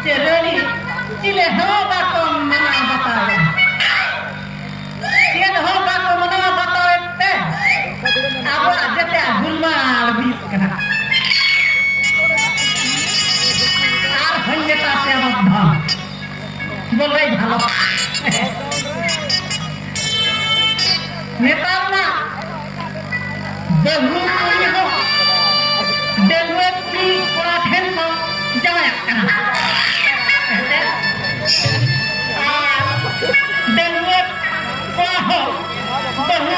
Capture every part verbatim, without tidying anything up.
ᱪᱮᱨᱟᱹᱲᱤ ᱪᱤᱞᱤ ᱦᱚᱸ ᱵᱟᱠᱚ ᱢᱟᱱᱟᱣ ᱵᱟᱛᱟᱣᱮᱫ᱾ ᱪᱮᱫ ᱦᱚᱸ ᱵᱟᱠᱚ ᱢᱟᱱᱟᱣ ᱵᱟᱛᱟᱣᱮᱫ ᱛᱮ ᱟᱵᱚᱣᱟᱜ ᱡᱮᱛᱮᱭᱟᱜ ᱜᱩᱞᱢᱟᱞ ᱦᱩᱭᱩᱜ ᱠᱟᱱᱟ᱾ ᱟᱨ ᱦᱚᱧ ᱢᱮᱛᱟ ᱯᱮᱭᱟ ᱵᱟᱯ ᱫᱷᱚᱱ, ᱵᱚᱞᱮ ᱵᱷᱟᱞᱚ᱾ ᱱᱮᱛᱟᱨ ᱢᱟ ᱵᱟᱹᱦᱩ ᱠᱩᱲᱤ ᱦᱚᱸ ᱰᱟᱺᱜᱩᱣᱟᱹ ᱠᱩᱲᱤ ᱠᱚᱲᱟ ᱴᱷᱮᱱ ᱠᱚ ᱡᱟᱶᱟᱭᱚᱜ ᱠᱟᱱᱟ᱾ ᱦᱮᱸᱥᱮ? ᱟᱨ ᱰᱟᱺᱜᱩᱣᱟᱹ ᱠᱚᱲᱟ ᱦᱚᱸ ᱵᱟᱹᱦᱩ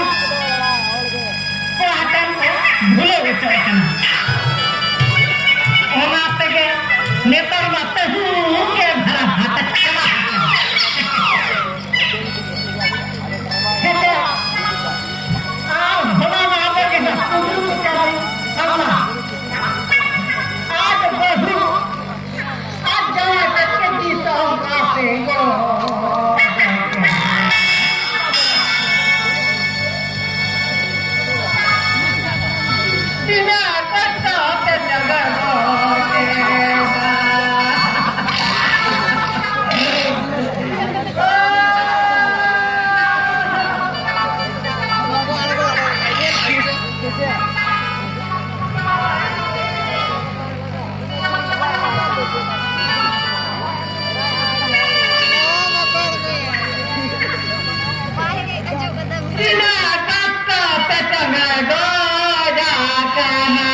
ᱠᱚᱲᱟ ᱴᱷᱮᱱ ᱠᱚ ᱵᱷᱩᱞᱟᱹᱣ ᱦᱚᱪᱚᱜ ᱠᱟᱱᱟ᱾ ᱚᱱᱟ ᱛᱮᱜᱮ ᱱᱮᱛᱟᱨ ᱢᱟ ᱛᱟᱹᱦᱩ ᱜᱮ ᱵᱷᱟᱲᱟ ᱦᱟᱴ ᱪᱟᱞᱟᱜ ᱠᱟᱱᱟ᱾ ᱦᱮᱸᱥᱮ? ᱟᱨ ᱵᱷᱚᱞᱟ ᱢᱟ ᱟᱵᱚ ᱜᱮ ᱱᱟᱜ ᱠᱩᱢᱵᱽᱲᱩ ᱞᱮᱠᱟ ᱵᱚᱱ ᱠᱷᱟᱱᱟ᱾ ᱟᱡ ᱵᱟᱹᱦᱩ, ᱟᱡ ᱡᱟᱶᱟᱭ ᱛᱮ ᱠᱮᱡᱤ ᱥᱚ ᱚᱱᱠᱟ ᱛᱮ ᱜᱚᱲᱚ᱾ ᱛᱤᱱᱟᱹᱜ ᱠᱚᱥᱴᱚ ᱛᱮ ᱡᱟᱜᱟ ᱫᱚ ᱠᱮᱫᱟ᱾ ᱛᱤᱱᱟᱹᱜ ᱠᱚᱥᱴᱚ ᱛᱮ ᱪᱚᱝ ᱜᱚᱡ ᱟᱠᱟᱱᱟ᱾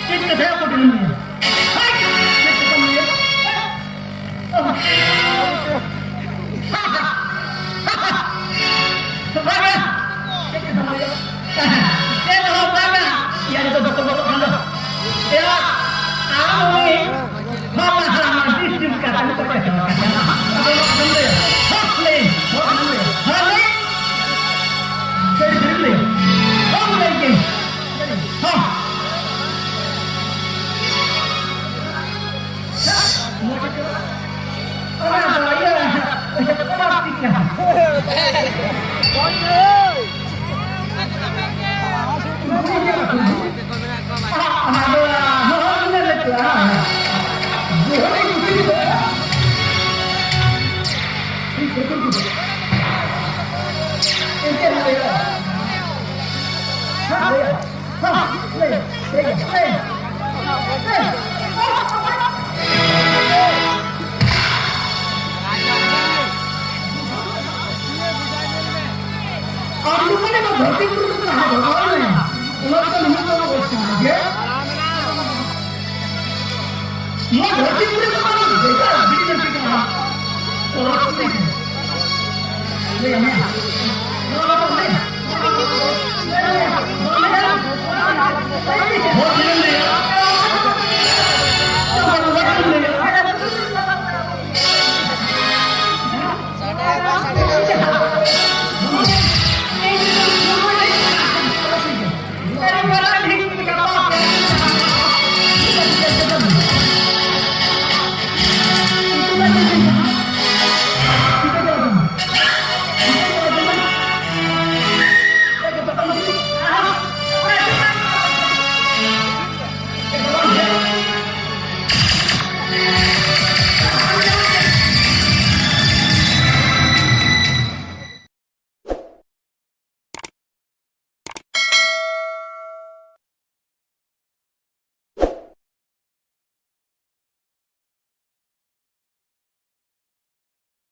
ᱪᱮᱫ ᱠᱟᱛᱷᱟ ᱠᱚ ᱰᱷᱮᱨ ᱢᱮᱭᱟ? ᱦᱟᱭ! ᱪᱮᱫ ᱠᱟᱛᱷᱟ ᱢᱮᱭᱟ? ᱵᱟᱝᱟ! ᱪᱮᱫ ᱠᱟᱛᱷᱟ ᱢᱮᱭᱟ? ᱪᱮᱫ ᱦᱚᱸ ᱵᱟᱝᱟ! ᱤᱭᱟᱹ ᱨᱮᱫᱚ ᱵᱟᱠᱚ ᱵᱚᱞᱚᱜ ᱠᱟᱱ ᱫᱚ᱾ ᱮᱭᱟ, ᱟᱢ ᱩᱱᱤ ᱦᱟᱢᱟ ᱦᱟᱢᱟ ᱰᱤᱥ ᱰᱤᱥ ᱠᱟᱛᱮ ᱱᱤᱛᱚᱜ ᱠᱟᱛᱮ ᱦᱚᱸ ᱠᱟᱛᱮ ᱦᱚᱸ᱾ ᱟᱫᱚ ᱚᱱᱟ ᱠᱷᱟᱱ ᱫᱚ, ᱦᱚᱸ, ᱞᱟᱹᱭ, ᱦᱚᱸ, ᱞᱟᱹᱭ, ᱦᱚᱸ, ᱞᱟᱹᱭ᱾ ᱥᱟᱹᱨᱤ ᱥᱟᱹᱨᱤ ᱞᱟᱹᱭ᱾ ᱦᱚᱸ, ᱞᱟᱹᱭ ᱜᱮ᱾ ᱦᱚᱸ᱾ ᱚᱱᱟ ᱫᱚ ᱤᱭᱟᱹ, ᱯᱞᱟᱥᱴᱤᱠ ᱠᱟᱱᱟ᱾ ᱟᱢ ᱫᱚ ᱢᱟᱱᱮ ᱱᱚᱣᱟ ᱫᱷᱟᱹᱨᱛᱤ ᱯᱩᱨᱤ ᱫᱚ ᱡᱟᱦᱟᱸ ᱵᱷᱟᱜᱟᱣ ᱢᱮ, ᱚᱱᱟ ᱫᱚ ᱱᱩᱱᱟᱹᱜ ᱫᱚ ᱵᱟᱝ ᱠᱟᱱᱟ ᱡᱮ ᱱᱚᱣᱟ ᱫᱷᱟᱹᱨᱛᱤ ᱯᱩᱨᱤ ᱫᱚ ᱵᱟᱝ, ᱵᱷᱮᱜᱟᱨ ᱵᱷᱤᱱᱟᱹ ᱜᱮ ᱠᱟᱱᱟ᱾ ᱚᱱᱟ ᱠᱚ ᱞᱟᱹᱭ ᱠᱟᱱᱟ᱾ ᱞᱟᱹᱭ ᱢᱮ᱾ ᱱᱚᱣᱟ ᱫᱚ ᱞᱟᱹᱭ ᱢᱮ᱾